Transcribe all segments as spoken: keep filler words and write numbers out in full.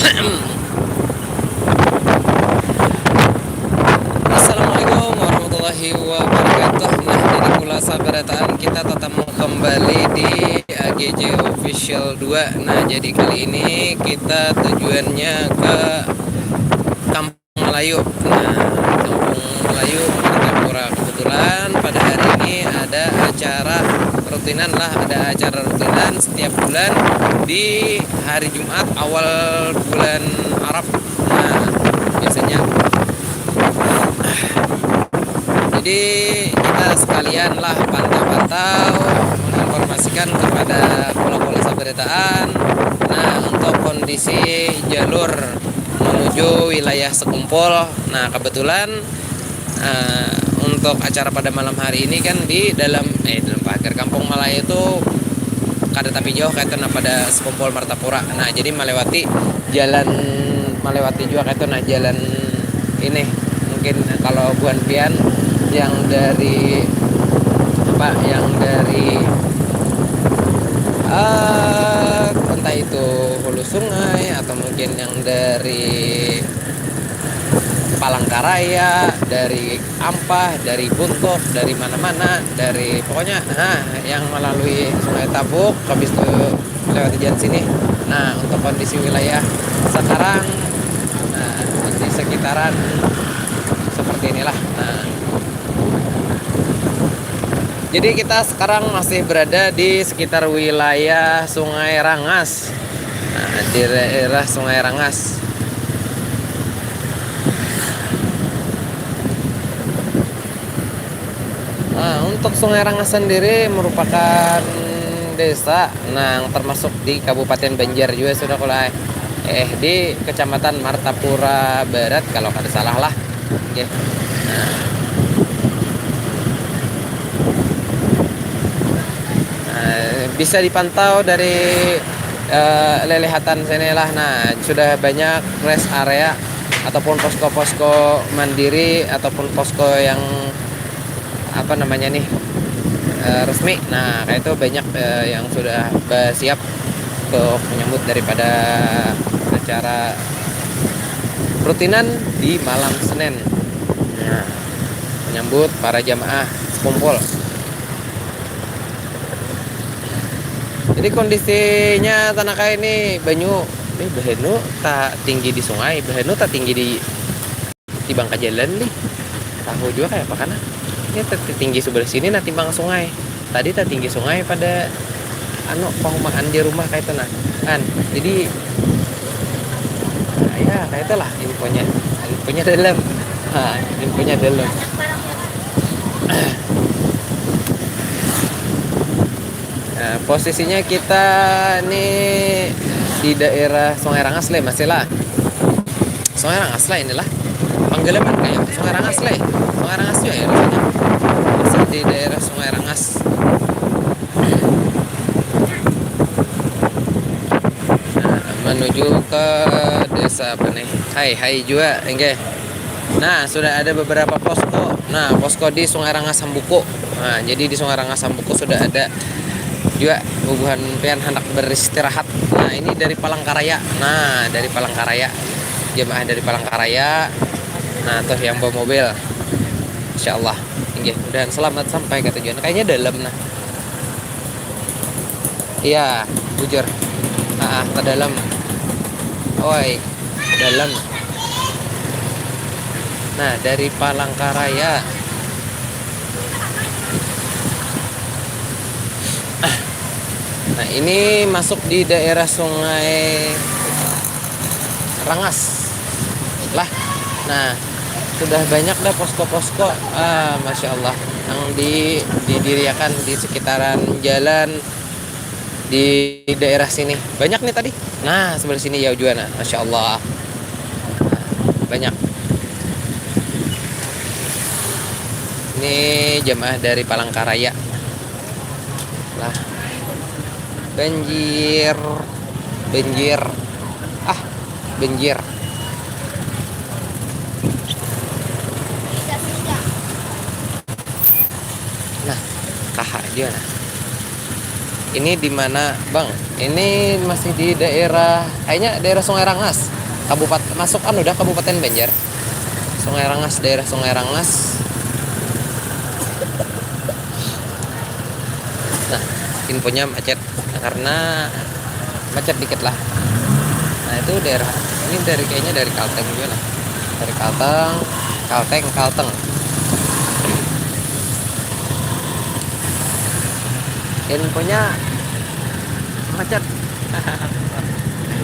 Assalamualaikum warahmatullahi wabarakatuh. Nah, jadi pula sabarataan kita tatamu kembali di A G J Official dua. Nah, jadi kali ini kita tujuannya ke Kampung Melayu. Nah, Kampung Melayu, Martapura. Kebetulan pada hari ini ada acara rutinan lah, ada acara rutinan setiap bulan di hari Jumat awal bulan Arab. Nah, biasanya. Jadi kita sekalian lah pantau-pantau, menginformasikan kepada pola-pola sabarataan. Nah, untuk kondisi jalur menuju wilayah Sekumpul. Nah, kebetulan, eh, untuk acara pada malam hari ini kan di dalam, eh, dalam pagar Kampung Melayu itu kada tapi jauh kaitu nah pada Sekumpul Martapura. Nah, jadi melewati jalan, melewati juga kaitu nah jalan ini. Mungkin kalau buhan pian yang dari apa, yang dari eh, entah itu Hulu Sungai atau mungkin yang dari Palangkaraya, dari Ampah, dari Buntuk, dari mana-mana, dari pokoknya, nah, yang melalui Sungai Tabuk, habis itu lewat jalan sini. Nah, untuk kondisi wilayah sekarang, nah, di sekitaran seperti inilah. Nah, jadi kita sekarang masih berada di sekitar wilayah Sungai Rangas. Nah, di daerah Sungai Rangas. Nah, untuk Sungai Rangas sendiri merupakan desa, nah, yang termasuk di Kabupaten Banjar juga sudah, kalau eh di Kecamatan Martapura Barat kalau kada salah lah. Oke. Nah. Nah, bisa dipantau dari eh, lelehatan sini lah. Nah, sudah banyak rest area ataupun posko-posko mandiri ataupun posko yang apa namanya nih, eh, resmi. Nah, kayak itu banyak eh, yang sudah bersiap untuk menyambut daripada acara rutinan di malam Senin. Nah, menyambut para jamaah kumpul. Jadi kondisinya tanah kaya ini banyu, eh, bahanu tak tinggi di sungai, bahanu tak tinggi di, di bangka jalan nih. Tahu juga kayak apa karena ini tinggi sebelah sini nah timbang sungai. Tadi tak tinggi sungai pada anu, pahumaan di rumah kayak itu nah. Kan, jadi nah, ya kayak itulah infonya. Infonya dalam. Nah, infonya dalam. Nah, posisinya kita nih di daerah Sungai Rangas lah, masih lah. Sungai Rangas lah inilah. Penggelaman kayak Sungai Rangas lah. Sungai Rangas juga ya rasanya. Masih di daerah Sungai Rangas. Nah, menuju ke desa apa nih? Hai, hai juga, enggak. Nah, sudah ada beberapa posko. Nah, posko di Sungai Rangas Hambuku. Nah, jadi di Sungai Rangas Hambuku sudah ada juga bubuhan pian hendak beristirahat. Nah, ini dari Palangkaraya. Nah, dari Palangkaraya. Jemaah dari Palangkaraya. Nah, tuh yang bawa mobil. Insya Allah. Inggih, mudahan selamat sampai ke tujuan. Kayaknya dalam nah. Iya, bujur. Ah, ke dalam. Oi, ke dalam. Nah, dari Palangkaraya. Nah, ini masuk di daerah Sungai Rangas. Lah, nah, sudah banyak dah posko-posko. Ah, Masya Allah. Yang di, didiriakan di sekitaran jalan di daerah sini. Banyak nih tadi. Nah, sebelah sini ya juga nah. Masya Allah. Banyak. Ini jemaah dari Palangkaraya. Lah. Banjir. Banjir. Ah, banjir. Nah, kaha aja nah. Ini di mana, Bang? Ini masih di daerah, kayaknya daerah Sungai Rangas. Kabupaten, masuk anu dah, Kabupaten Banjar. Sungai Rangas, daerah Sungai Rangas. Nah, infonya macet karena macet dikit lah. Nah, itu daerah, ini dari, kayaknya dari Kalteng juga lah. Dari Kalteng, Kalteng, Kalteng. Infonya macet.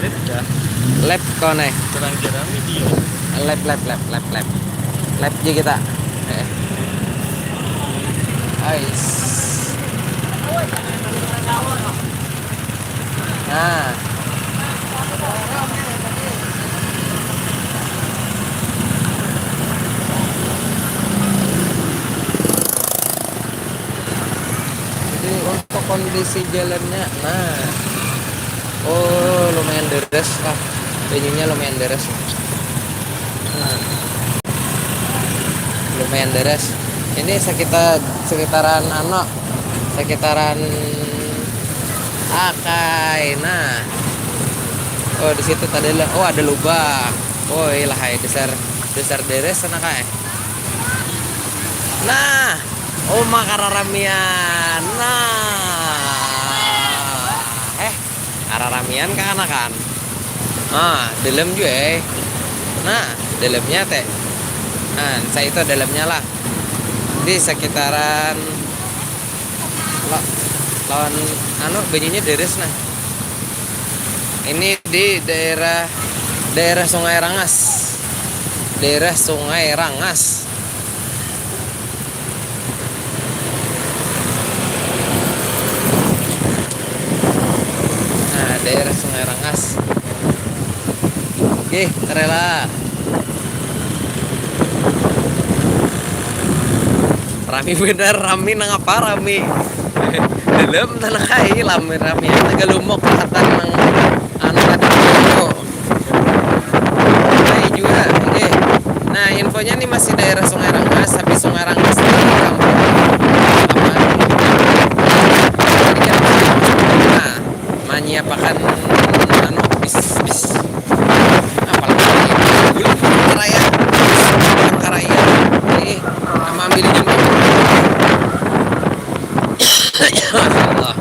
Lep ya. Lep kau nih. Kurang jerami dia. Lep, lep, lep, lep, lep. Lep aja kita. Eh. Ais. Nah. Jadi untuk kondisi jalannya, nah, oh, lumayan deres lah, banyunya lumayan deres. Nah, lumayan deres. Ini sekitar, sekitaran ano, sekitaran Akai. Nah, oh, di situ tadi lah, oh, ada lubang. Oh, ilah hai, dasar, dasar deres sana kai. Nah, uma kararamian. Nah, eh, kararamian kaanakan. Ah, dalam juga, eh. Nah, dalamnya teh. Nah, saya itu dalamnya lah. Di sekitaran la-, lawan anu, banyunya deres nah. Ini di daerah, daerah Sungai Rangas. Daerah Sungai Rangas. Nah, daerah Sungai Rangas. Oke, rela. Rami bener, rami nang apa rami? Dalam tanah kai, rami, rami tagalumok, katan nang anu tadi. Hai juga, oke. Nah, infonya nih masih daerah Sungai Rangas, tapi Sungai Rangas ini kampung apa? Jadi kan, nah, manyiapakan anu bis, bis. Apalagi dulu karaya, karaya. Eh, sama ambil jemput. Masya Allah.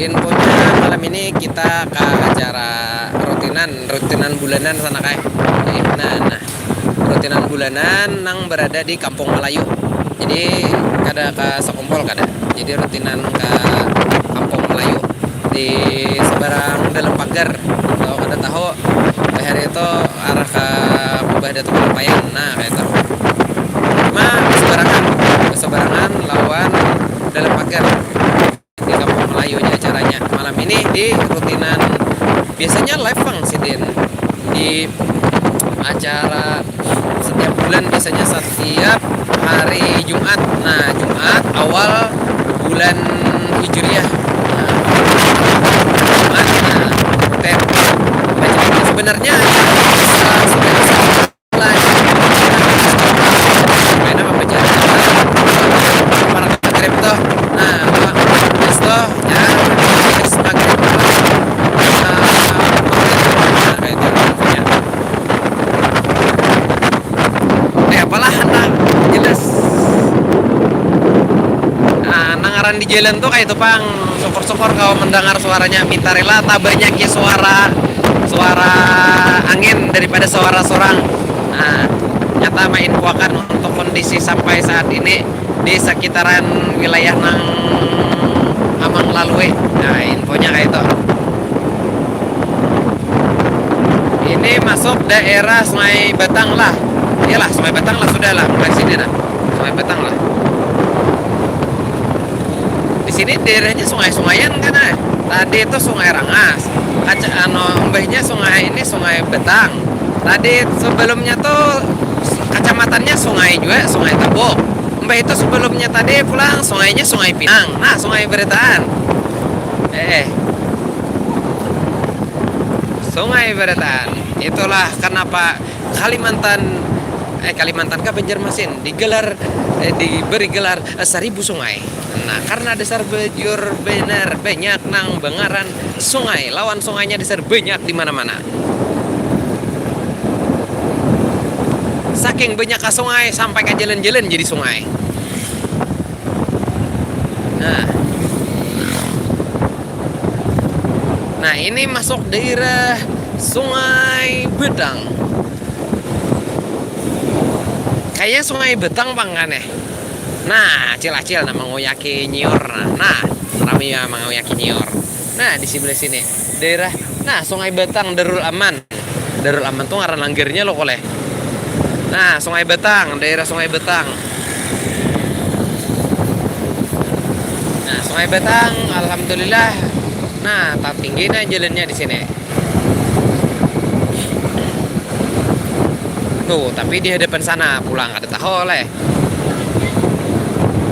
Infonya malam ini kita ke acara rutinan, rutinan bulanan sana kai. Nah, nah, rutinan bulanan nang berada di Kampung Melayu. Jadi kada ke Sekumpul kada. Jadi rutinan ke Kampung Melayu di seberang dalam pagar. Kalau kada tahu, hari itu arah ke Kubah Datu Papayan. Nah, kayak itu. Cuma seberangan, seberangan lawan dalam pagar di Kampung Melayu aja acaranya. Malam ini di rutinan, biasanya live bang sidin di acara setiap bulan, biasanya setiap hari Jumat. Nah, Jumat awal bulan Hijriah. Nah, Jumat, nah, rutin. Sebenarnya, sebenarnya Lain. Main apa pecah? Para trip tuh. Nah, apa? Terus tuh, ya, terus maghrib. Nah, nah, kayak itu infonya. Eh, apalah, anak jelas. Nah, nang ngaran di jalan tuh kayak itu, pang. Syukur-syukur kau mendengar suaranya. Minta rela, tak banyak ya suara, suara angin daripada suara sorang. Nah, nyata mainfoakan untuk kondisi sampai saat ini di sekitaran wilayah nang Amang lalui. Nah, infonya kayak itu. Ini masuk daerah Sungai Batang lah. Iyalah, Sungai Batang lah, sudah lah, mulai sini nah. Sungai Batang lah. Di sini daerahnya sungai-sungaian kan, eh. Tadi itu Sungai Rangas. Kaca, anu, mbahnya sungai ini Sungai Batang. Tadi sebelumnya tuh kecamatannya Sungai juga, Sungai Tabuk. Mbah itu sebelumnya tadi pulang sungainya Sungai Pinang. Nah, Sungai Barataan. Eh, eh. Sungai Barataan. Itulah kenapa Kalimantan eh, Kalimantan kah Banjarmasin digelar, eh, diberi gelar, eh, Seribu Sungai. Nah, karena dasar bujur benar banyak nang bangaran sungai, lawan sungainya dasar banyak di mana-mana. Saking banyak ka sungai sampai ka jalan-jalan jadi sungai. Nah. Nah, ini masuk daerah Sungai Betang. Kayaknya Sungai Betang pang kan eh. Nah, acil-acil nah manguyaki nyiur nah. Nah, rami ya manguyaki nyiur. Nah, di sebelah sini daerah, nah, Sungai Betang, Darul Aman. Darul Aman tuh ngaran langgarnya loh koleh. Nah, Sungai Betang, daerah Sungai Betang. Nah, Sungai Betang, alhamdulillah. Nah, tak tinggi nah jalannya di sini. Tuh, tapi di hadapan sana pulang ada tahu oleh.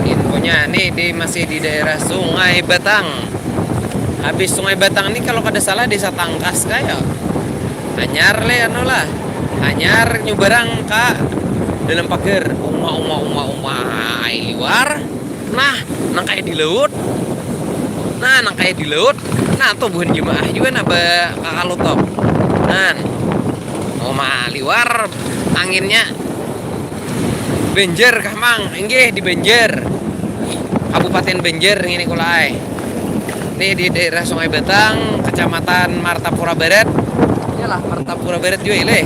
Infonya nih di, masih di daerah Sungai Betang. Habis Sungai Betang ini kalau kada salah desa Tangkas kayak. Anyar le anu lah. Anyar nyubarang ka dalam pagar. Uma, uma, uma, uma. Ai liwar. Nah, nang kayak di laut. Nah, nang kayak di laut. Nah, tuh buhan jemaah juga nah ba kakalutok. Nah, uma liwar anginnya. Banjar kah, Mang? Inggih, di Banjar. Kabupaten Banjar ngini kula ai. Ini di daerah Sungai Betang, Kecamatan Martapura Barat. Iyalah, Martapura Barat juga, ileh.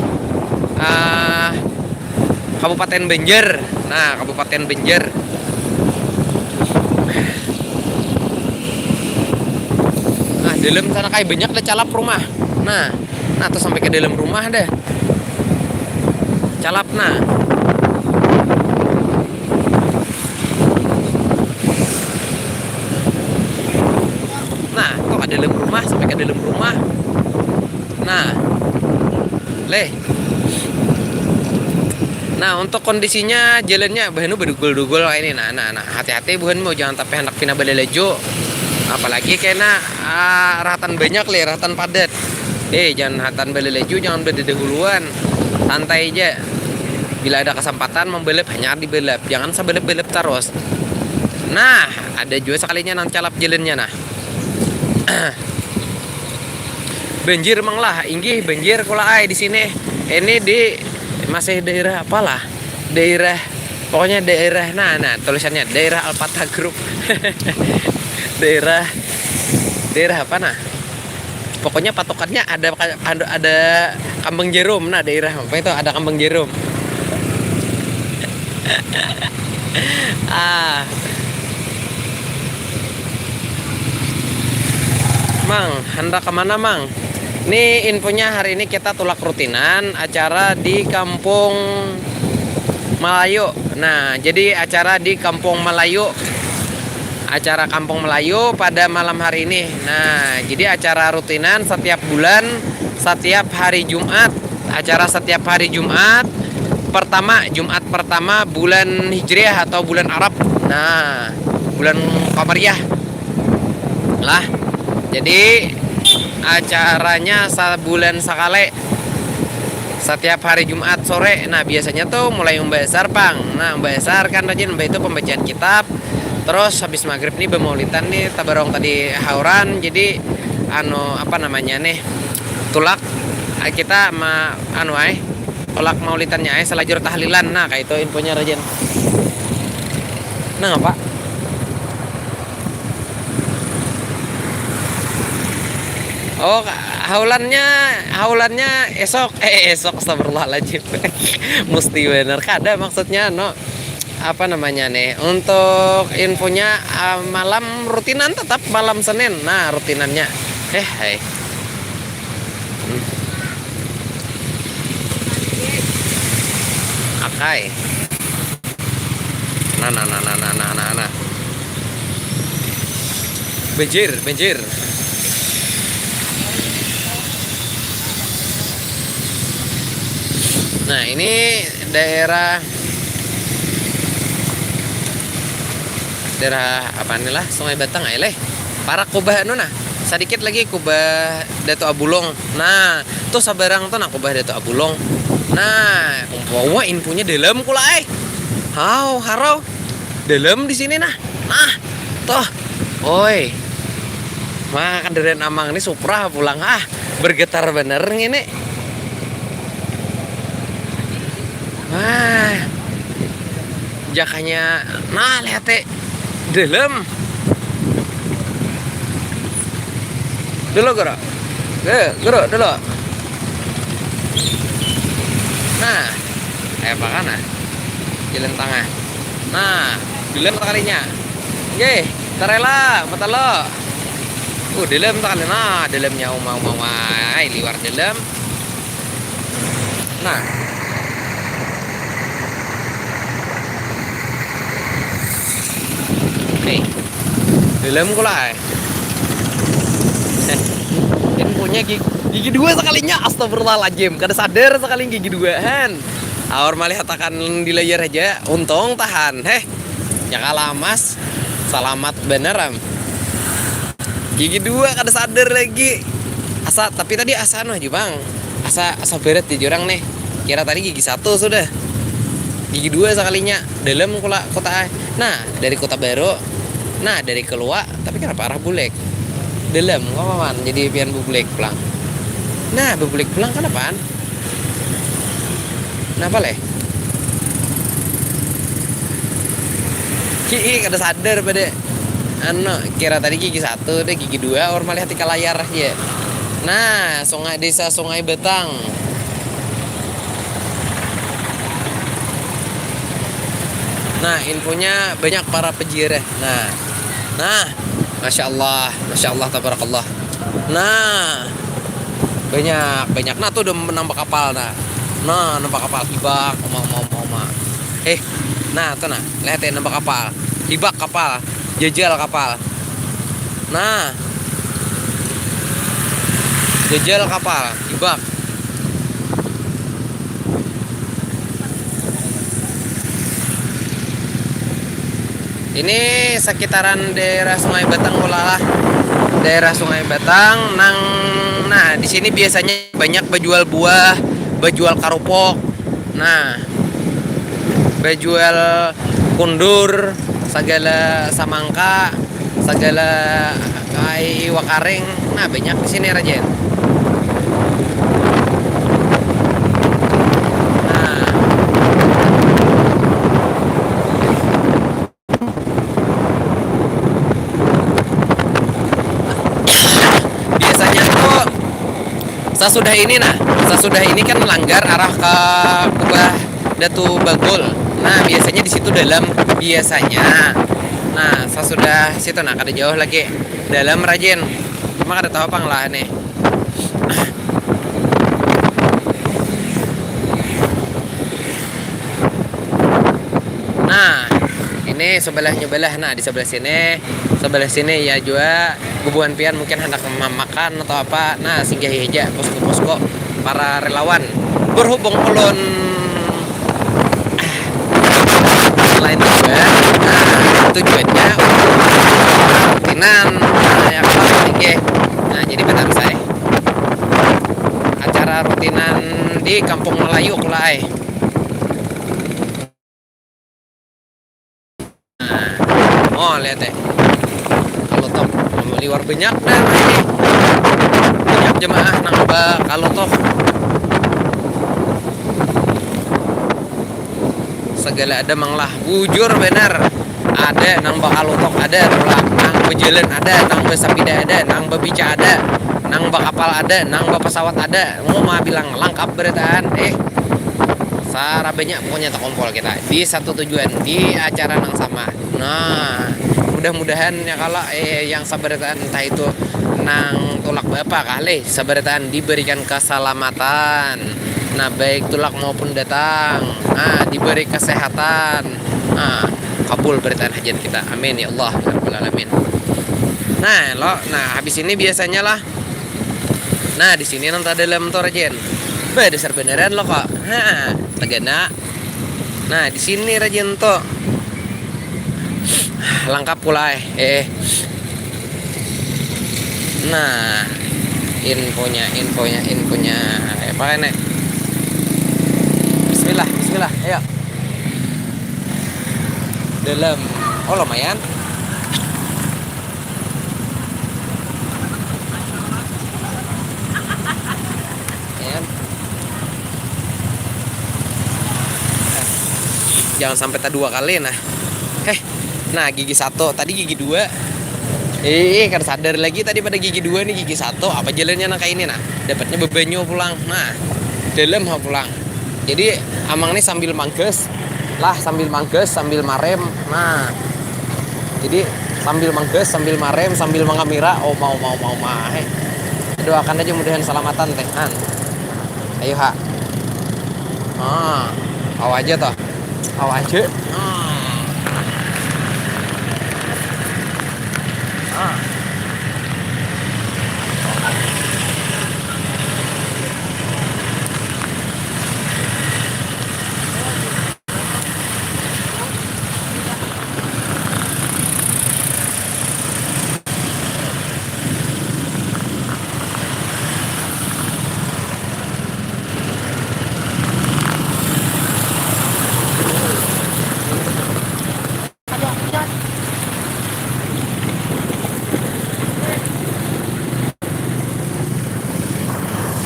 Ah, Kabupaten Banjar. Nah, Kabupaten Banjar. Nah, dalam sana kayak banyak dah calap rumah. Nah, nah, tuh sampai ke dalam rumah dah. Calap, nah. Nah, tuh ke dalam rumah, sampai ke dalam rumah. Nah. Leh. Nah, untuk kondisinya jalannya bahanu badugul-dugul kayak ini. Nah, nah, nah, hati-hati buhanmu, jangan tapi hendak pina balalaju. Apalagi kena, ah, rahatan banyak leh, rahatan padat. Eh, jangan rahatan balalaju, jangan badadahuluan. Santai aja. Bila ada kesempatan membalap, hanya dibalap. Jangan sebalap-balap terus. Nah, ada juga sekalinya nang calap jalannya nah. Banjir mang lah, inggih banjir kula ai di sini. Ini di masih daerah apalah? Daerah, pokoknya daerah, nah, nah, tulisannya daerah Alpata Group. Daerah, daerah apa nah? Pokoknya patokannya ada, ada, ada kambang jarum. Nah, daerah apa itu ada kambang jarum. Ah. Mang, hendak kemana, Mang? Ini infonya hari ini kita tulak rutinan acara di Kampung Melayu. Nah, jadi acara di Kampung Melayu, acara Kampung Melayu pada malam hari ini. Nah, jadi acara rutinan setiap bulan, setiap hari Jumat. Acara setiap hari Jumat pertama, Jumat pertama bulan Hijriah atau bulan Arab. Nah, bulan Qamariyah lah. Jadi acaranya sabulan sekali. Setiap hari Jumat sore. Nah, biasanya tuh mulai membasar pang. Nah, membasar kan rajin, mbak itu pembacaan kitab. Terus habis maghrib nih bemaulitan nih, tabarong tadi hauran. Jadi anu, apa namanya nih, tulak, ah, kita ma anu ai, tulak maulitannya ai, selajur tahlilan. Nah, kayak itu infonya rajin. Nah, apa? Oh, haulannya, haulannya esok, eh, esok, astagfirullahaladzim. Mesti bener kada maksudnya, no. Apa namanya nih, untuk infonya, ah, malam rutinan tetap malam Senin. Nah, rutinannya, eh, hai. Hmm. Akai. Nah, nah, nah, nah, nah, nah, nah, nah. Banjir, banjir. Nah, ini daerah, daerah apa nih lah, Sungai Batang aja leh. Parak kubah anu nah, sedikit lagi kubah Datu Abulong. Nah, tuh sabarang tuh nah kubah Datu Abulong. Nah, umpama infonya dalam kula ai. Hau, harau. Dalam di sini nah. Nah, toh. Oi. Mah kendaraan Amang ini Supra pulang ah. Bergetar bener ngini. Wah. Jakanya nah lihat teh. Dalam. Dulu guru. Eh, guru dulu. Nah, kayak apa kan ah? Jalan tengah. Nah, dalam sekalinya. Oke, tarela, mata lo. Uh, dalam sekali. Nah, dalamnya uma uma uma. Ai, liwar dalam. Nah. Nih. Dalam kula ai. Ini punya gigi, gigi dua sekalinya, astagfirullahaladzim. Kada sadar sekali gigi dua han. Awar malihatakan di layar aja, untung tahan. Heh. Ya kalah mas. Salamat bener am. Gigi dua kada sadar lagi. Asa, tapi tadi asa anu aja bang. Asa, asa berat di jurang nih. Kira tadi gigi satu sudah. Gigi dua sekalinya. Dalam kula kota ai. Nah, dari kota baru. Nah, dari keluar. Tapi kenapa arah bulek? Dalam, kawan. Jadi pian bubulek pulang. Nah, bubulek pulang kenapaan? Kenapa leh? Kii kada sadar pada anu, kira tadi gigi satu deh, gigi dua orang melihat ke layar ya. Nah, sungai, desa Sungai Betang. Nah, infonya banyak para peziarah. Nah. Nah, masya Allah, masya Allah, tabarakallah. Nah, banyak, banyak. Nah, tuh udah nambah kapal nah. Nah, nambah kapal hibak, oma, oma, oma, oma. Eh, nah, tuh nah, lihat ya, nambah kapal. Hibak kapal, jajal kapal. Nah, jajal kapal, hibak. Ini sekitaran daerah Sungai Batang, ulalah daerah Sungai Batang nang, nah, di sini biasanya banyak bejual buah, bejual karupok, nah, bejual kundur, segala samangka, segala ai iwak karing, nah, banyak di sini, Rajen. Nah. Biasanya tuh sesudah ini, nah, sesudah ini kan langgar arah ke Kubah Datu Bagul. Nah, biasanya di situ dalam biasanya. Nah, sesudah situ, nah, kada jauh lagi dalam, Rajen. Cuma kada tahu apa ngelah nih. Nah, ini sebelahnya belah. Nah, di sebelah sini, sebelah sini ya juga bubuhan pian mungkin hendak memakan atau apa. Nah, singgahi aja posko-posko para relawan. Berhubung ulun lain juga, nah, tujuannya rutinan, nah, yang paling tinggi. Nah, jadi benar saya acara rutinan di Kampung Melayu, kulai. Nah, oh, lihat ya. Kalau top liwar banyak dah ini. Banyak jemaah nang ba kalau top. Segala ada manglah. Bujur benar. Ada nang ba kalau top, ada tulak nang berjalan, ada nang bersepeda, ada nang berbica, ada nang berkapal, ada nang berpesawat, ada. Mau mah bilang lengkap berataan. Eh, sarabanya pokoknya terkumpul kita di satu tujuan, di acara nang sama. Nah, mudah-mudahan ya kalau, eh, yang sabarataan entah itu nang tulak berapa kali sabarataan diberikan keselamatan. Nah, baik tulak maupun datang. Nah, diberi kesehatan. Nah, kabul berataan hajat kita. Amin ya Allah ya Rabbal Alamin. Nah, lo, nah, habis ini biasanya lah. Nah, di sini nang dalam tuh, Rajen. Bah, dasar beneran lo kok. Ha, tegana. Nah, di sini, Rajen tuh. Lengkap pula, eh. Eh. Nah, infonya, infonya, infonya. Apa nih? Inilah, ayo. Dalam. Oh, lumayan. Ya. Jangan sampai tak dua kali, nah. Heh. Nah, gigi satu, tadi gigi dua. Eh, kada sadar lagi tadi pada gigi dua nih, gigi satu. Apa jalannya nang kayak ini, nah? Dapatnya bebanyu pulang. Nah, dalam ha pulang. Jadi, amang nih sambil mangges. Lah, sambil mangges, sambil marem. Nah. Jadi, sambil mangges, sambil marem, sambil mangamira. Oh, mau, mau, mau, mah. Doakan aja mudahan salamatan teh. Nah. Ayo, ha. Ah, awa aja toh. Awa aja. Ah. Ah.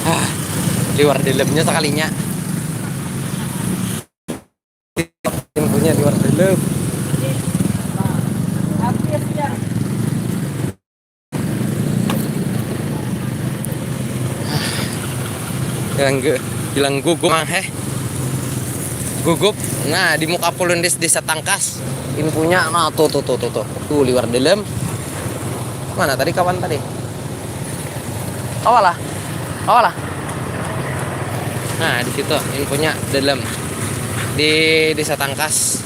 Ah, liwar dalamnya sekalinya. Punya liwar dalam. Bilang gu-, bilang gugup, ah, heh. Gugup. Nah, di muka Polondes Desa Tangkas. Infonya, nah, tuh, tuh, tuh, tuh, tuh. Tuh, liwar dalam. Mana tadi kawan tadi? Kawalah. Kawalah. Nah, di situ infonya dalam. Di Desa Tangkas.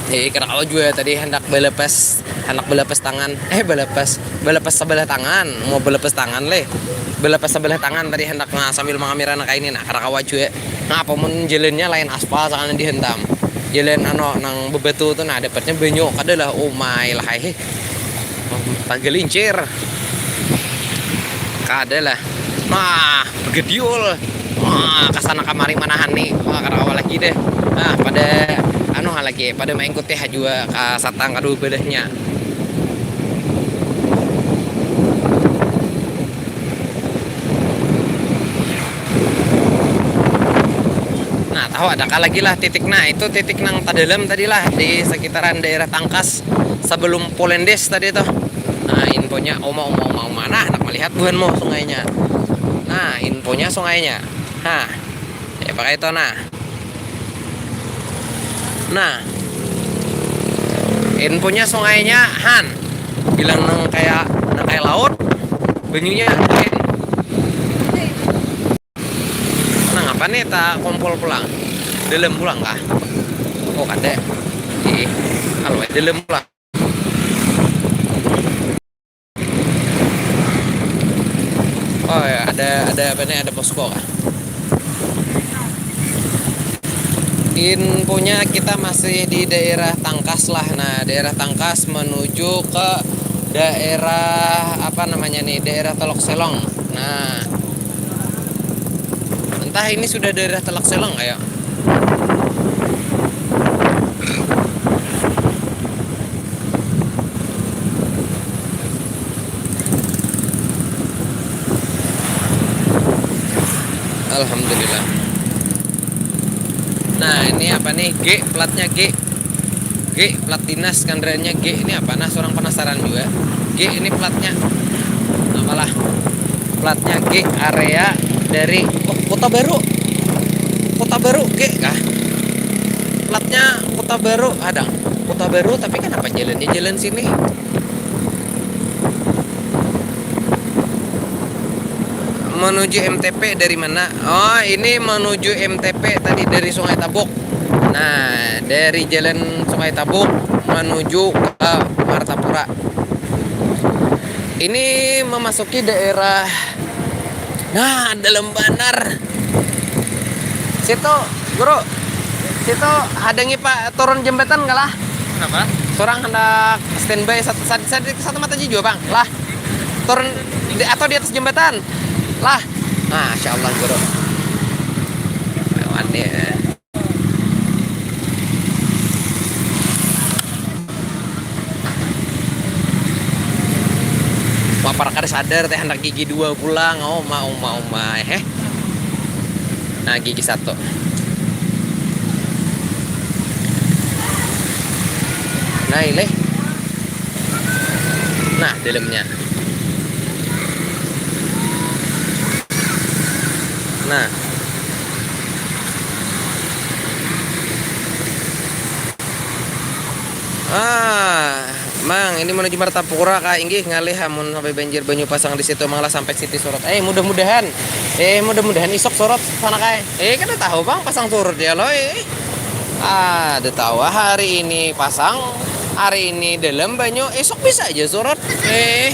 Jadi, kada kawa jua tadi handak balapas, handak balapas tangan. Eh, balapas, balapas sabalah tangan. Mau balapas tangan, leh. Balapas sabalah tangan tadi handak, nah, sambil mangamira nang kaini, nah, kada kawa jua. Nah, apa mun jalannya lain aspal, sakalinya dihantam. Jalan, anu, nang bebatu tu, nah, dapatnya banyu. Kada lah, umai lah, ai. Tagalincir. Kada lah. Nah, begediul. Wah, kasana kamari manahani. Wah, kada kawa lagi deh. Nah, pada anu ha lagi, pada maingkuti ha jua ka satang kadua balahnya. Nah, tahu ada kah lagi lah titik. Nah, itu titik nang tadalam tadi lah di sekitaran daerah Tangkas sebelum Polendes tadi tuh. Nah, infonya, uma, uma, uma, uma. Nah, handak melihat buhan mo sungainya. Nah, infonya sungainya. Nah, ya pakai itu, nah. Nah, infonya sungainya, han. Bilang nang kayak, nang kayak laut, banyunya lain. Nang apa nih, tak kompol pulang? Dalam pulang kah? Oh, kada. Ih, kalau dalam pulang. Oh ya, ada, ada apa nih? Ada posko kah? Infonya kita masih di daerah Tangkas lah. Nah, daerah Tangkas menuju ke daerah, apa namanya nih? Daerah Telok Selong. Nah, entah ini sudah daerah Telok Selong kayak. Alhamdulillah. Nah, ini apa nih? G, platnya G. G, plat dinas kendaraannya G. Ini apa? Nah, seorang penasaran juga. G ini platnya. Apalah? Platnya G, area dari, oh, Kota Baru. Kota Baru G kah? Platnya Kota Baru, ada. Kota Baru, tapi kenapa jalannya jalan sini? Menuju M T P dari mana? Oh, ini menuju M T P tadi dari Sungai Tabuk. Nah, dari Jalan Sungai Tabuk menuju ke Martapura. Ini memasuki daerah, nah, dalam banar. Situ, Guru. Situ hadangi, Pak, turun jembatan kah lah? Kenapa? Seorang hendak standby satu, satu, satu, satu mata jua, Bang. Lah. Turun di, atau di atas jembatan. Lah. Masya Allah, guru. Lawan dia. Lapar kada sadar teh, anak gigi dua pulang. Oh, ma, uma, uma, eh. Nah, gigi satu. Nah, ini. Nah, dalamnya. Nah. Ah, Mang, ini menuju Martapura kah? Inggih, ngalih amun sampai banjir banyu pasang di situ, Mang, lah sampai Siti surut. Eh, mudah-mudahan. Eh, mudah-mudahan isuk surut sana kae. Eh, kada tahu, Bang, pasang surut ya lo. Eh. Ah, ada tahu hari ini pasang, hari ini dalam banyu, isuk bisa aja surut. Eh.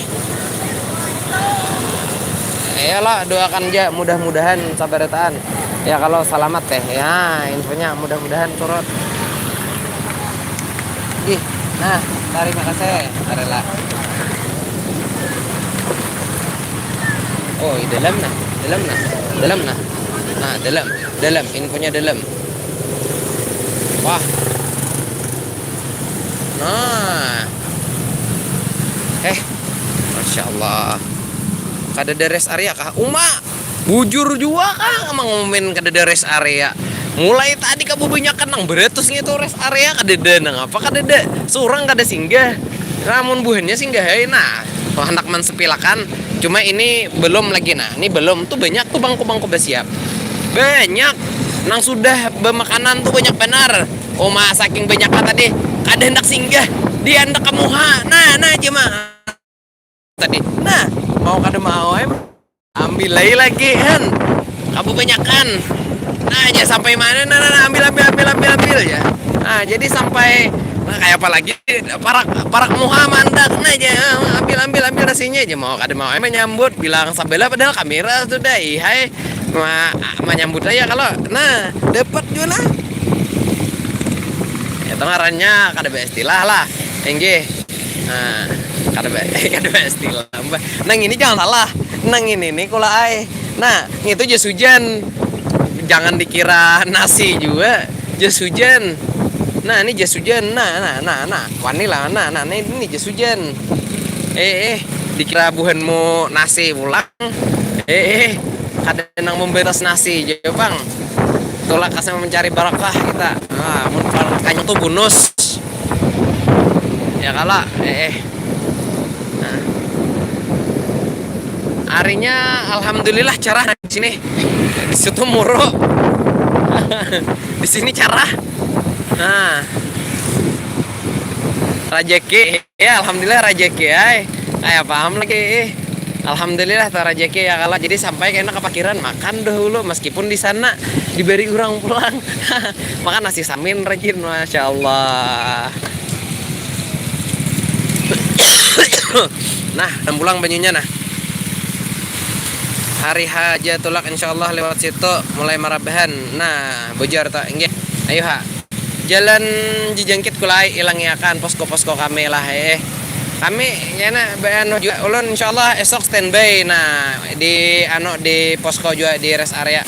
Iyalah, doakan aja mudah-mudahan sabarataan. Ya, kalau salamat teh. Ya, infonya mudah-mudahan surut. Ih, nah, terima kasih. Arela. Oh, di dalam nah, dalam nah, dalam nah. Nah, dalam, dalam, infonya dalam. Wah. Nah. Eh, Masya Allah. Kada ada rest area kah? Uma, bujur jua kah, Mang Umin, kada ada rest area. Mulai tadi kabubanyakan nang beratus ngitu rest area, kada ada nang apa, kada ada. Surang kada singgah. Lamun buhannya singgah ai, nah, handak mansepilakan. Cuma ini belum lagi, nah, ini belum. Tuh banyak tuh bangku-bangku basiap. Banyak. Nang sudah bemakanan tuh banyak banar. Uma saking banyaknya tadi, kada handak singgah. Dia handak ka muha. Nah, nah, aja mah. Tadi. Nah, mau kada mau, em. Ambil ai lagi, kan. Kabubanyakan. Nah, aja sampai mana, nah, nah, nah, ambil, ambil, ambil, ambil, ambil, ya. Nah, jadi sampai, nah, kayak apa lagi? Parak, parak muha mandak, nah, aja. Ambil, ambil, ambil nasinya aja. Mau kada mau, em, menyambut, bilang sebelah, padahal kamera sudah, ih, hai. Ma, menyambut aja kalau, nah, dapat juga, nah. Itu ngarannya kada beristilah lah. Inggih. Nah, kada ba-, kada baistilah, Mbah. Nang ini jangan salah. Nang ini nih kula ai. Nah, itu jas hujan. Jangan dikira nasi juga. Jas hujan. Nah, ini jas hujan. Nah, nah, nah, nah. Wani lah. Nah, nah, ini, ini jas hujan. Eh, eh, dikira buhanmu nasi pulang. Eh, eh, kada nang membatas nasi, jua pang. Tulak asa mencari barakah kita. Nah, mun barakahnya tuh bonus. Ya kala, eh, eh. Nah. Harinya alhamdulillah cerah di sini. Di situ muruk. Di sini cerah. Nah. Rajaki, ya, alhamdulillah rajaki ai. Kayak paham lagi, eh. Alhamdulillah, tuh rajaki ya kala. Jadi sampai kena kepikiran makan dahulu meskipun di sana diberi orang pulang. Makan nasi samin rajin, Masya Allah. Nah, dan pulang banyunya, nah. Hari haja tulak, insya Allah, lewat situ mulai marabahan. Nah, bujar tuh, inggih. Ayo, ha. Jalan jejangkit kulai ilangiakan posko-posko kami lah, eh. Kami, ya, nah, anu juga, ulun insya Allah esok standby. Nah, di, anu, di posko juga di rest area.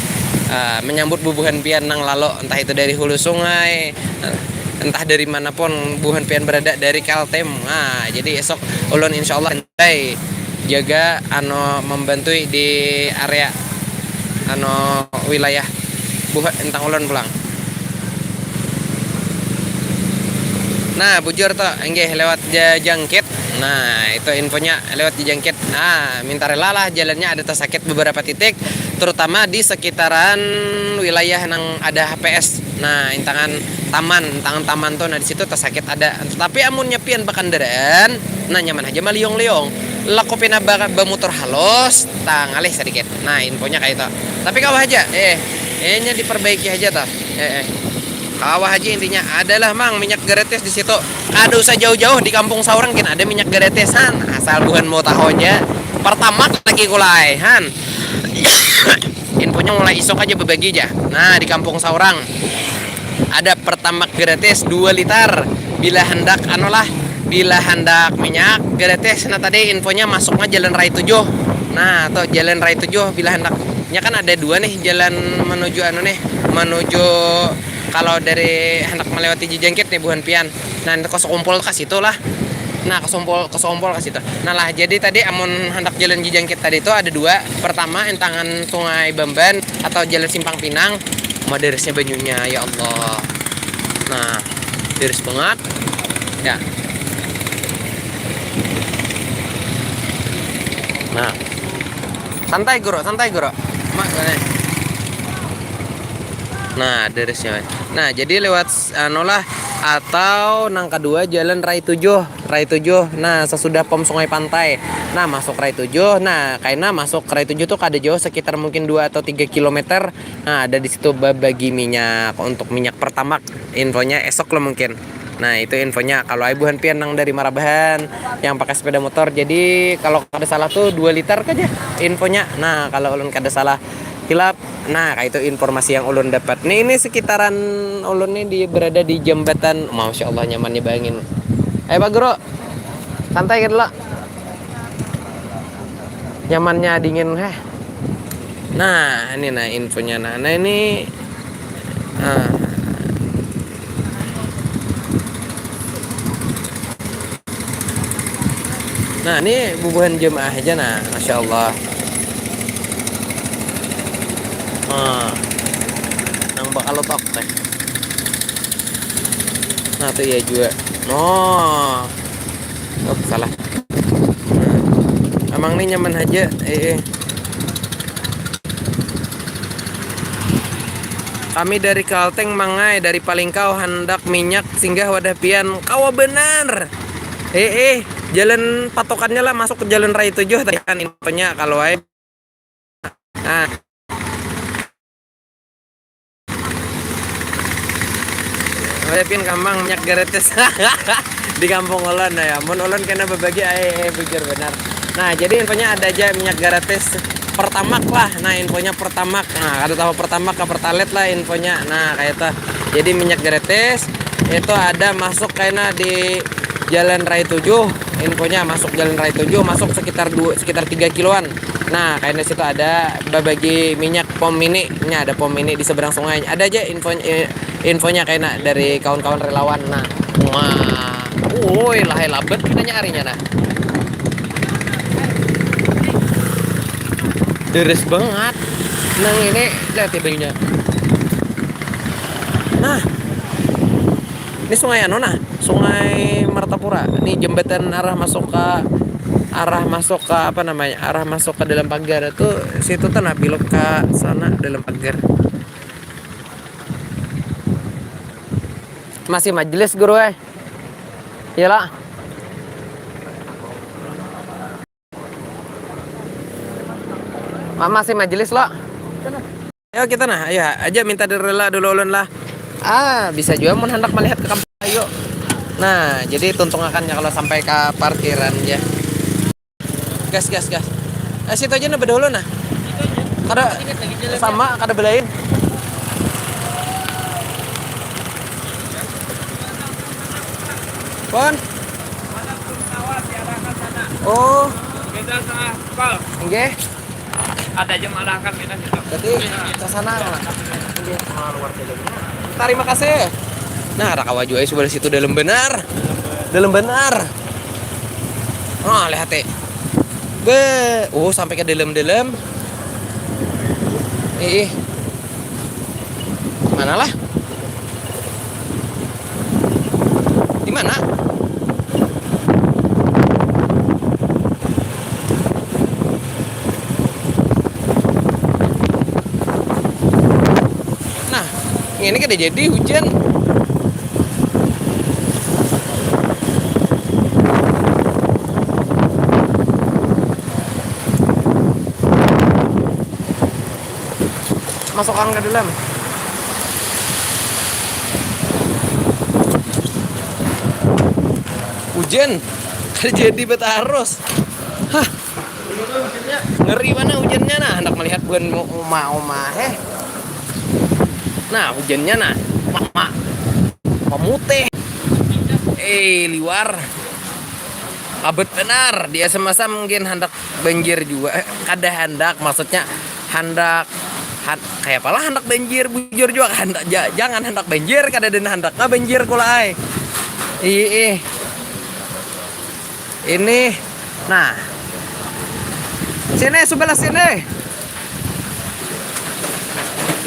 Eh, menyambut bubuhan pian nang lalu, entah itu dari hulu sungai, eh, entah dari manapun bubuhan pian berada, dari Kaltim. Nah, jadi esok ulun insya Allah standby jaga, anu, membantui di area, anu, wilayah buha entang ulun pulang. Nah, bujur tuh, enggih lewat jejangkit. Nah, itu infonya lewat jejangkit. Nah, minta rela lah, jalannya ada tersakit beberapa titik, terutama di sekitaran wilayah nang ada H P S. Nah, intangan taman, intangan taman tuh, nah, di situ tersakit ada. Tapi amunnya pian bakandaraan, nah, nyaman aja maliung-liung. Laku pina ba-, bamutur halus, tah ngalih sedikit. Nah, infonya kayak itu. Tapi kawah aja, eh, eh, nya diperbaiki aja tuh. Eh, eh. Kawah aja intinya. Adalah, Mang, minyak gratis di situ. Kada usah jauh-jauh, di kampung saurang gin ada minyak gratis, han. Asal buhan mau tahu aja. Pertamax lagi kulai, han. Infonya mulai isuk aja berbagi aja. Nah, di kampung saurang ada Pertamax gratis dua liter. Bila hendak, anu lah, bila hendak minyak gratis. Nah, tadi infonya masuknya Jalan Raya tujuh. Nah, atau jalan Raya Tujuh bila hendak. Nya kan ada dua nih jalan menuju anu nih, menuju kalau dari hendak melewati Jijangkit nih buhan pian. Nah, itu Kosokumpul ke situ lah. Nah, Kosompol, Kosompol ke situ. Nah lah, jadi tadi amun hendak jalan Jijangkit tadi itu ada dua. Pertama, entangan Sungai Bamban atau jalan Simpang Pinang. Mah derasnya banyunya, ya Allah. Nah, deras banget. Ya. Nah. Santai, Guru, santai, Guru. Mak, mana? Nah, derasnya. Nah, jadi lewat, anu lah, atau nang kedua jalan Raya Tujuh, Raya Tujuh. Nah, sesudah pom Sungai Pantai. Nah, masuk Raya Tujuh. Nah, kaina masuk Raya Tujuh tuh kada jauh, sekitar mungkin dua atau tiga kilometer. Nah, ada di situ babagi minyak untuk minyak Pertamax. Infonya esok lah mungkin. Nah, itu infonya. Kalau ai buhan pian nang dari Marabahan yang pakai sepeda motor, jadi kalau kada salah tuh dua liter aja infonya. Nah, kalau ulun kada salah hilap. Nah, kayak itu informasi yang ulun dapat. Nih, ini sekitaran ulun nih di, berada di jembatan. Masya Allah, nyamannya bangin. Ayo, Pak Guru. Santai gitu lah. Nyamannya dingin, heh. Nah, ini nah infonya. Nah, nah ini, nah. Nah, ini bubuhan jemaah aja, nah, masya Allah. Nah, nang bakal otak teh. Nah, tuh iya juga. Oh. Oh, salah. Nah, emang nih nyaman aja. Eh, eh. Kami dari Kalteng, Mangai, dari Palingkau, handak minyak singgah wadah pian. Kawa benar. Eh, eh, jalan patokannya lah masuk ke jalan Raya Tujuh tadi kan infonya kalau wae. Nah. Wadah pian kambang minyak gratis. Di kampung ulun ya. Mun ulun kena berbagi, eh, eh, bujur benar. Nah, jadi infonya ada aja minyak gratis Pertamax lah. Nah, infonya Pertamax. Nah, kada tahu Pertamax ke Pertalite lah infonya. Nah, kayak itu. Jadi minyak gratis itu ada masuk kena di Jalan Raya Tujuh. Infonya masuk Jalan Raya Tujuh, masuk sekitar dua, sekitar tiga kiloan. Nah, kayaknya situ ada babagi minyak pom mini. Nya ada pom mini di seberang sungai. Ada aja info, eh, infonya kayaknya dari kawan-kawan relawan. Nah, wah, woi, lahai labet katanya harinya nah. Deres banget. Nang ini lihat ya belinya. Nah, ini sungai anu nah, Sungai Martapura. Ini jembatan arah masuk ke, arah masuk ke apa namanya? Arah masuk ke dalam pagar itu situ tuh nah, belok ke sana dalam pagar. Masih majelis guru eh. Iyalah. Ma-, masih majelis lo. Ayo kita nah, ayo aja minta direla dulu ulun lah. Ah, bisa juga mun hendak melihat ke kampung ayo. Nah, jadi tuntung akannya kalau sampai ke parkiran ya. Gas, gas, gas. Eh, situ aja nah bedahulu nah. Kada sama, kada belain. Pon. Oh. Beda sama pal. Nggih. Ada aja malah kan beda situ. Berarti ke sana lah. Nggih. Terima kasih. Nah, ada kawa juga sebelah situ dalam benar. Dalam benar. Oh, lihat eh. Be, oh sampai ke dalam-dalam. Ih, ih. Mana lah? Di mana? Nah, ini kada jadi hujan. Masuk angin ke dalam. Hujan. Kada jadi betarus. Hah. Ngeri mana hujannya nah. Hendak melihat buhan uma-uma heh. Nah, hujannya nah. Mama. Pemutih. Eh, liwar. Abet benar, di S M S mungkin handak banjir juga. Eh, kada handak, maksudnya handak han, kayak apalah handak banjir, bujur juga handak ja, jangan handak banjir, kada ada handak nah banjir kula ai. Ih, ih. Ini, nah. Sini, sebelah sini.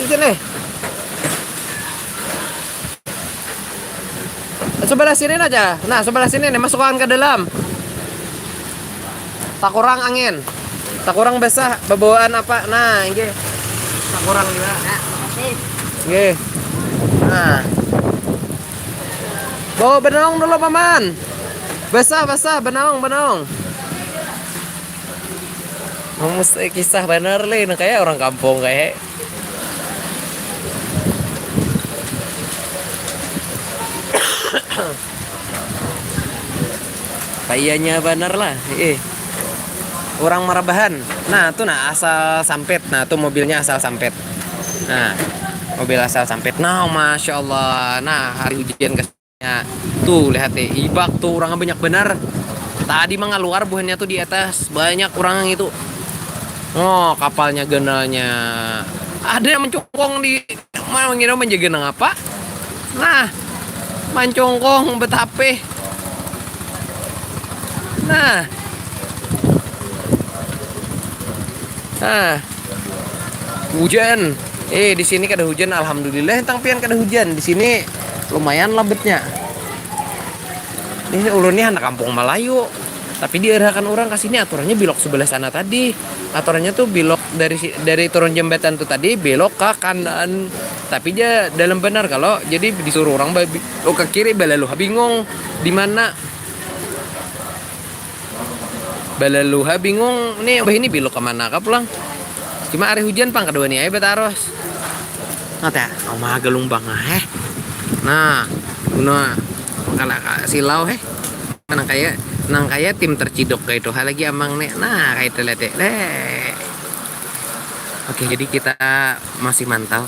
Sini. Sebelah sini aja. Nah, sebelah sini nih, masukkan ke dalam. Tak kurang angin. Tak kurang basah, bebawaan apa? Nah, ini. Tak kurang juga. Nah, makasih. Nggih. Nah. Bawa benong dulu, Paman. Basah, basah, benong, benong. Memusti kisah bener, lih. Nah, kayak orang kampung, kayak. Kayaknya bener lah, eh. Orang marabahan. Nah, tuh nah, asal sampit. Nah, tuh mobilnya asal sampit. Nah, mobil asal sampit. Nah, masya Allah. Nah, hari hujan kesnya. Tuh, lihat deh, ibak tuh orangnya banyak bener. Tadi mah ngaluar buhannya tuh di atas, banyak orang itu. Oh, kapalnya ganalnya. Ada yang mencungkung di mana, mengira menjaga nang apa? Nah, mancungkung betapih. Nah. Nah. Hujan. Eh, di sini kada hujan, alhamdulillah. Tang pian kada hujan. Di sini lumayan labetnya. Ini ulun nih anak kampung Melayu. Tapi diarahkan orang ke sini, aturannya belok sebelah sana tadi. Aturannya tuh belok dari si, dari turun jembatan tuh tadi, belok ke kanan. Tapi dia dalam benar kalau jadi disuruh orang babi, oh, ke kiri, balalu bingung di mana. Balalu bingung nih, bah ini belok ke mana kah pulang. Cuma hari hujan pang kedua nih, ayo betaros. Nata, oh, mah galung bang, eh. Nah, guna kalau silau, eh. Nang kayak, nang kayak tim terciduk kayak itu, ha, lagi amang nih. Nah, kayak itu, lihat deh. Deh. Oke, jadi kita masih mantau.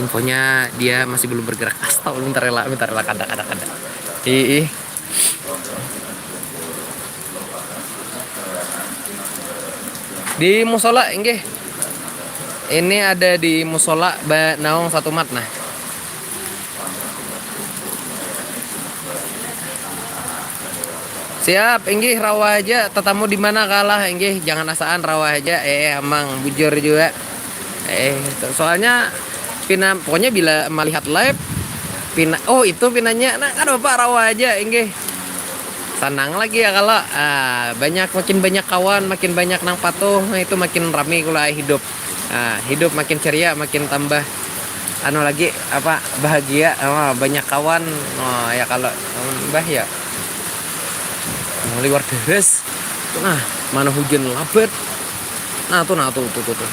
Infonya dia masih belum bergerak. Astaga, minta rela, minta rela, kada, kada, kada. Ih, ih. Di musola, inggih. Ini ada di musola, ba, naung satu mat, nah. Siap, inggih, rawa aja. Tetamu di mana kalah, inggih, jangan asaan, rawa aja. Eh, eh, amang, bujur juga. Eh, so-, soalnya pina, pokoknya bila melihat live, pina, oh, itu pinanya, nah, kan bapak rawa aja, inggih. Sanang lagi ya kalau, ah, banyak, makin banyak kawan, makin banyak nang patuh, nah, itu makin rami kula hidup. Ah, hidup makin ceria, makin tambah, anu lagi, apa, bahagia, oh, banyak kawan. Oh, ya kalau, hmm, bah ya. Oh, liwar deres. Nah, mana hujan labat. Nah, tuh, nah, tuh, tuh, tuh, tuh.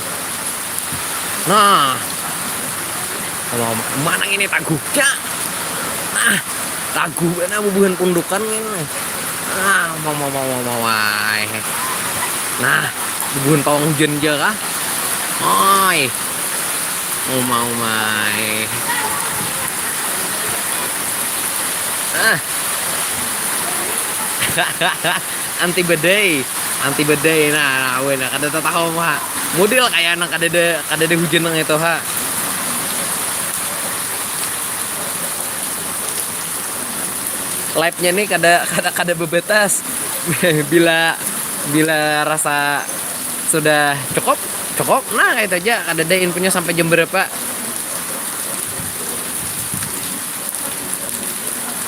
Nah. Mau, mau, mana ini taguhnya? Nah, taguh, nah, bubuhan pundukan ini. Nah, mau, mau, mau, mau, mau, wai. Nah, bubuhan pawang hujan aja kah? Oi. Mau, mau, mai. Ah. Anti badai, anti badai. Nah, nah, weh, nah, kada tatahu mah. Model kayak nang kada ada, kada ada hujan nang itu, ha. Live-nya nih kada, kada, kada bebatas. Bila, bila rasa sudah cukup, cukup. Nah, kayak itu aja. Kada ada infonya sampai jam berapa.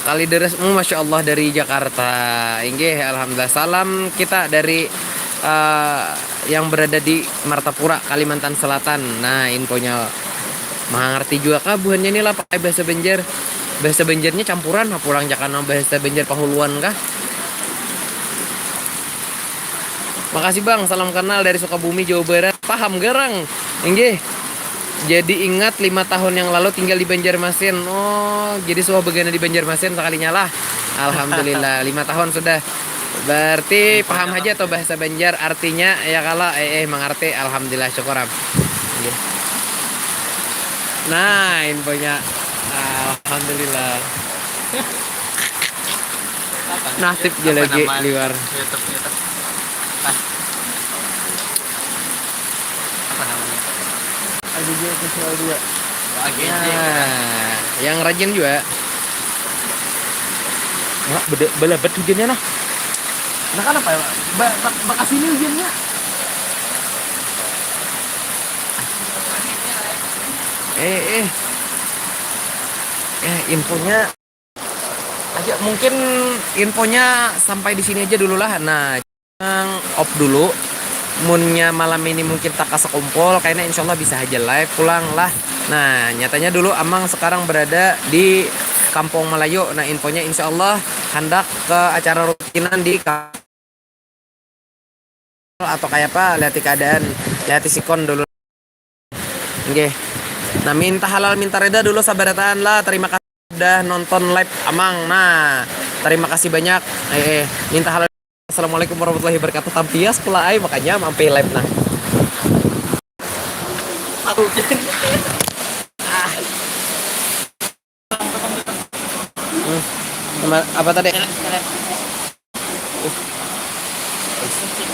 Kalideres, mm, masya Allah, dari Jakarta. Inggih, alhamdulillah. Salam kita dari, eh, yang berada di Martapura, Kalimantan Selatan. Nah, infonya, mangarti juga kah buhannya ini lah pakai bahasa Banjar? Bahasa Banjarnya campuran, ha, pulang jakana bahasa Banjar Pahuluan kah? Makasih, Bang, salam kenal dari Sukabumi, Jawa Barat. Paham garang. Inggih. Jadi ingat lima tahun yang lalu tinggal di Banjarmasin. Oh, jadi suah begana di Banjarmasin sekalinya lah. Alhamdulillah, lima tahun sudah. Berarti paham aja tuh bahasa Banjar, artinya ya kalau, eh, eh, mengerti. Alhamdulillah, syukur, Am. Inggih. Nah, infonya. Alhamdulillah. Apa? Nasib je lagi liwar. YouTube itu. Ah. Apa namanya? A G J official dua. A G J. Nah, yang rajin juga. Wah, beda balabat hujannya nah. Nah, kan apa ya? Ba ba bakasini hujannya. Eh, eh. Eh, infonya aja, mungkin infonya sampai di sini aja dulu lah. Nah, Amang off dulu. Munnya malam ini mungkin tak kasih kumpul, kayaknya insya Allah bisa aja live pulang lah. Nah, nyatanya dulu Amang sekarang berada di Kampung Melayu. Nah, infonya insya Allah hendak ke acara rutinan di ka- atau kayak apa, lihat keadaan, lihat sikon dulu. Oke. Nah, minta halal minta reda dulu sabarataan lah. Terima kasih udah nonton live Amang. Nah, terima kasih banyak. Eh, eh, minta halal. Assalamualaikum warahmatullahi wabarakatuh. Tampias pula ai, makanya mampir live nah. Aku Hmm. Sama apa tadi?